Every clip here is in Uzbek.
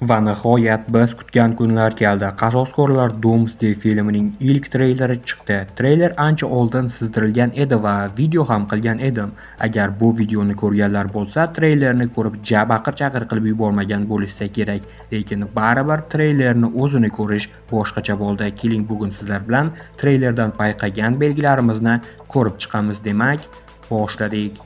Va nihoyat biz kutgan kunlar keldi. Qasoskorlar Doomsday filmining ilk treyleri chiqdi. Treyler ancha oldin sizdirilgan edi va video ham qilgan edim. Agar bu videoni ko'rganlar bo'lsa, treylerni ko'rib ja baqir-chaqir qilib yubormagan bo'lishsa kerak. Lekin baribir treylerni o'zini ko'rish boshqacha bo'ldi. Keling, bugun sizlar bilan treylerdan payqagan belgilarimizni ko'rib chiqamiz. Demak, boshladik.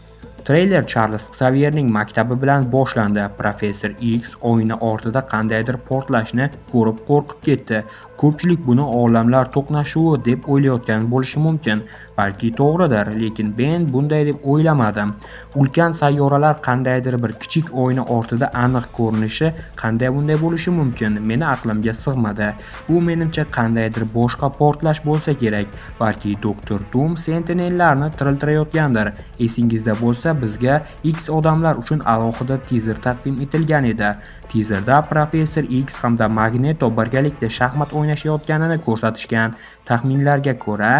Treyler Charles Xavierning maktabi bilan boshlandi. Professor X oyna ortida qandaydir portlashni ko'rib qo'rqib ketdi. Ko'pchilik buni olamlar to'qnashuvi deb o'ylayotgan bo'lishi mumkin. Balki to'g'ridir, lekin men bunday deb o'ylamadim. Ulkan sayyoralar qandaydir bir kichik oyna ortida aniq ko'rinishi qanday bunday bo'lishi mumkin? Meni aqlimga sig'madi. Bu menimcha qandaydir boshqa portlash bo'lsa kerak. Balki Doktor Doom Sentinellarni tiriltirayotgandir. Esingizda bo'lsa, bizga X odamlar uchun alohida tizer taqdim etilgan edi. Tizerda Professor X hamda Magneto birgalikda shaxmat o'ynashayotganini ko'rsatishgan. Taxminlarga ko'ra,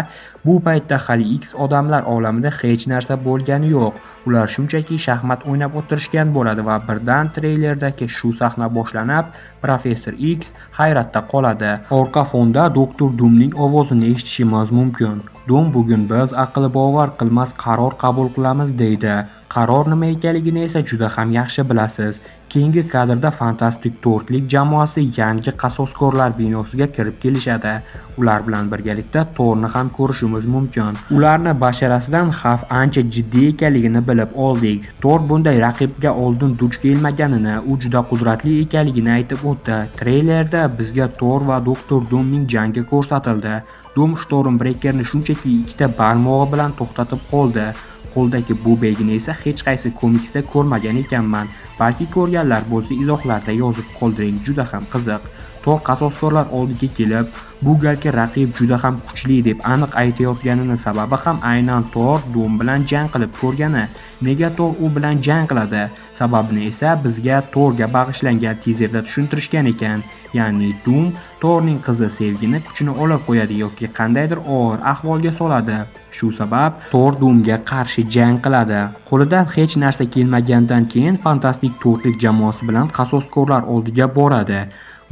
bu paytda hali X odamlar olamida hech narsa bo'lgani yo'q. Ular shunchaki shaxmat o'ynab o'tirishgan bo'ladi va birdan treylerdagi shu sahna boshlanib, Professor X hayratda qoladi. Orqa fonda Doktor Doomning ovozini eshitishimiz mumkin. Doom bugun biz aql bovar qilmas qaror qabul qilamiz deydi. Qaror nima ekanligini esa juda ham yaxshi bilasiz. Keyingi kadrda Fantastik to'rtlik jamoasi yangi qasoskorlar binosiga kirib kelishadi. Ular bilan birgalikda Torni ham ko'rishimiz mumkin. Ularni basharasidan xavf ancha jiddiy ekanligini bilib oldik. Tor bunday raqibga oldin duch kelmaganini, u juda qudratli ekanligini aytib o'tdi. Treylerda bizga Tor va Doktor Doomning jangi ko'rsatildi. Doom Stormbreakerni shunchaki ikkita barmog'i bilan to'xtatib qoldi. Qo'ldagi bu belgini esa hech qaysi komiksda ko'rmagan ekanman. Balki ko'rganlar bo'lsa, izohlarda yozib qoldiring, juda ham qiziq. Tor qasoskorlar oldiga kelib, bu galgi raqib juda ham kuchli deb aniq aytayotganini sababi ham aynan Tor Doom bilan jang qilib ko'rgani. Nega Tor u bilan jang qiladi? Sababini esa bizga Torga bag'ishlangan tizerda tushuntirishgan ekan. Ya'ni Doom Torning qizi Sevgini kuchini olib qo'yadi yoki qandaydir og'ir ahvolga soladi. Shu sabab Tor Doomga qarshi jang qiladi. Qo'lidan hech narsa kelmagandan keyin Fantastik to'rtlik jamoasi bilan qasoskorlar oldiga boradi.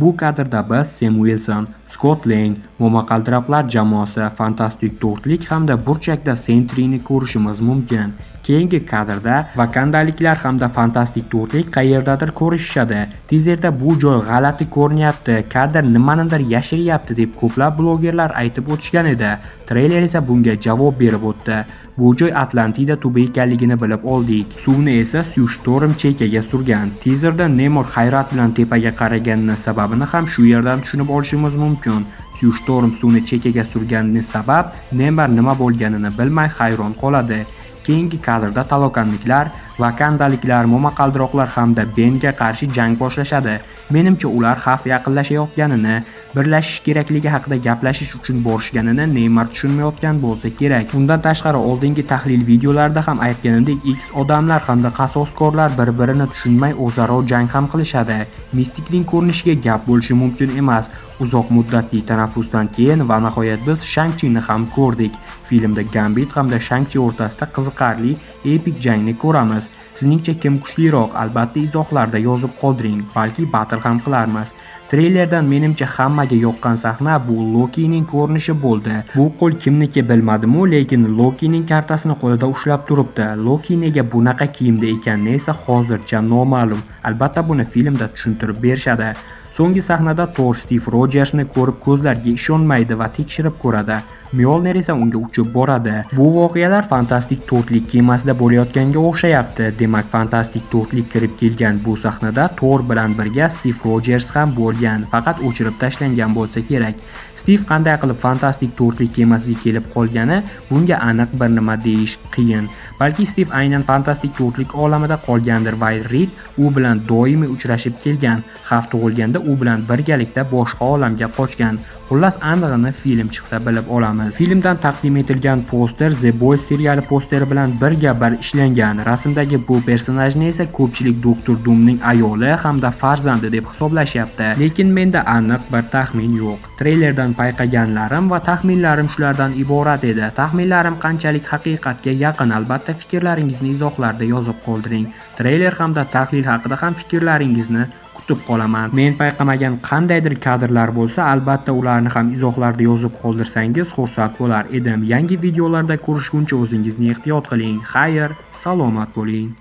Bu kadrda biz Sam Wilson, Scott Lang, momaqaldiroqlar jamoasi, Fantastik to'rtlik hamda burchakda Sentryni ko'rishimiz mumkin. Keyingi kadrda Vakandaliklar hamda Fantastik to'rtlik qayerdadir ko'rishishadi. Tizerda bu joy g'alati ko'rinyapti, kadr nimanidir yashiryapti deb ko'plab blogerlar aytib o'tishgan edi. Treyler esa bunga javob berib o'tdi. Bu joy Atlantida tubi ekanligini bilib oldik. Suvni esa Sue Storm chekkaga surgan. Tizerda Nemor hayrat bilan tepaga qaraganini sababini ham shu yerdan tushunib olishimiz mumkin. Sue Storm suvni chekkaga surganini sabab Nemor nima bo'lganini bilmay hayron qoladi. Keyingi kadrda talokanliklar, vakandaliklar, momaqaldiroqlar hamda Benga qarshi jang boshlashadi. Menimcha ular xavf yaqinlashayotganini, birlashish kerakligi haqida gaplashish uchun borishganini Neymar tushunmayotgan bo'lsa kerak. Undan tashqari oldingi tahlil videolarida ham aytganimdek, X odamlar hamda qasoskorlar bir-birini tushunmay o'zaro jang ham qilishadi. Mistikning ko'rinishiga gap bo'lishi mumkin emas. Uzoq muddatli tanaffusdan keyin va nihoyat biz Shang-Chini ham ko'rdik. Filmda Gambit hamda Shang-Chi o'rtasida qiziqarli epik jangni ko'ramiz. Sizningcha kim kuchliroq? Albatta izohlarda yozib qoldiring, balki battle ham qilarmiz. Treylerdan menimcha hammaga yoqqan sahna bu Lokining ko'rinishi bo'ldi. Bu qo'l kimniki bilmadim-u, lekin Lokining kartasini qo'lida ushlab turibdi. Loki nega bunaqa kiyimda ekanini esa hozircha noma'lum. Albatta buni filmda tushuntirib berishadi. So'nggi sahnada Thor Steve Rojersni ko'rib ko'zlariga ishonmaydi va tekshirib ko'radi. Mjolnir esa unga uchib boradi. Bu voqealar Fantastik to'rtlik kemasida bo'layotganga o'xshayapti. Demak, Fantastik to'rtlik kirib kelgan bu sahnada Thor bilan birga Steve Rojers ham bo'lgan, faqat o'chirib tashlangan bo'lsa kerak. Steve qanday qilib Fantastik to'rtlik kemasiga kelib qolgani, bunga aniq bir nima deyish qiyin. Balki Steve aynan Fantastik to'rtlik olamida qolgandir va Reed u bilan doimiy uchrashib kelgan. Xavf tug'ilganda u bilan birgalikda boshqa olamga qochgan. Xullas, anig'ini film chiqsa bilib olamiz. Filmdan taqdim etilgan poster The Boys seriali posteri bilan birga bir ishlangan. Rasmdagi bu personajni esa ko'pchilik Doktor Doomning ayoli hamda farzandi deb hisoblashyapti. Lekin menda aniq bir taxmin yo'q. Treylerdan payqaganlarim va taxminlarim shulardan iborat edi. Taxminlarim qanchalik haqiqatga yaqin, albatta fikrlaringizni izohlarda yozib qoldiring. Treyler hamda tahlil haqida ham fikrlaringizni kutib qolaman. Men payqamagan qandaydir kadrlar bo'lsa, albatta ularni ham izohlarda yozib qoldirsangiz xursand bo'lar edim. Yangi videolarda ko'rishguncha o'zingizni ehtiyot qiling. Xayr, salomat bo'ling.